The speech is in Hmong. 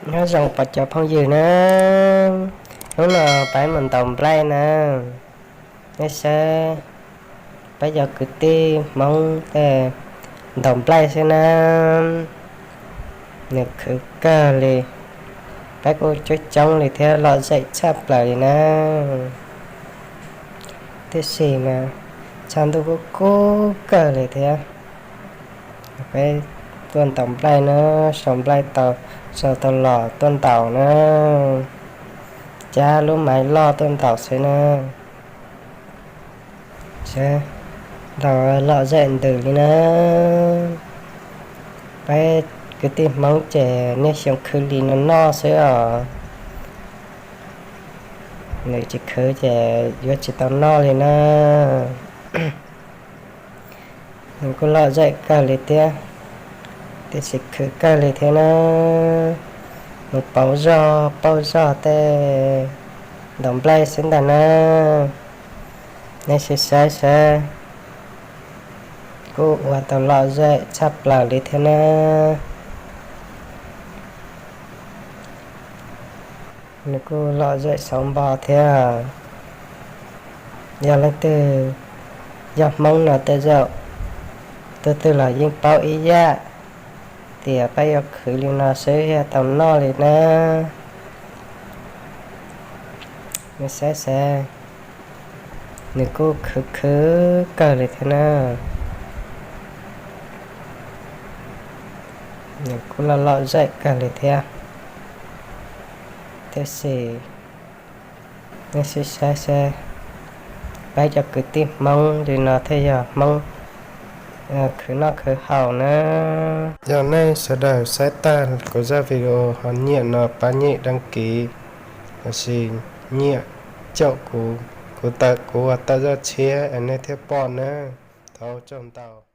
Nyob zoo pom cov phooj ywg na, hnub no peb mus ntaus nplaij na. Nej saib, peb cov kwv tij Hmoob tej ntaus nplaij xwb na, nws khwv kawg li. Peb kuj coob coob li thiab, lom zem tshaj plaws li na. Tiam sis mas tshav ntuj kuj kub kawg li thiab. Peb tuaj ntaus nplaij na, sau nplaij tau, sau tau los tuaj ntaus na, cab lub maiv loj tuaj ntaus xwb na. Saib, ntaus lom zem ntws li na. Peb kwv tij Hmoob ces niaj xyoo khwv li no noj xwb os. Nws tsis khwv ces yuav tsis tau noj li na. Nws kuj lom zem kawg li thiab, tiam sis khwv kawg li thiab na. Nws pauv zog pauj zog tej ntaus nplaij xwb ntag na. Nej sim saib saib, kuj ua tau lom zem tshaj plaws li thiab na. Nws kuj lom zem xauv npo thiab. Yog leej twg yog Hmoob no tej zaum tus twg los yeej paub ib yam, tias peb yuav khwv li no xwb thiaj tau noj li na. Nws saib saib, nws kuj khwv khwv kawg li thiab na. Nws kuj lom lom zem kawg li thiab. Tiam sis nej sim saib saib, peb cov kwv tij Hmoob li no thiaj yog Hmoob khwv noj khwv haus na. Yog nej sawv daws saib tag kuv zaj video ho nyiam no pab nyem đăng ký, los sis nyiam caum kuv, kuv tawm kuv ua tau zaj tshiab es nej thiaj pom na. Thov ua tsaug ntau.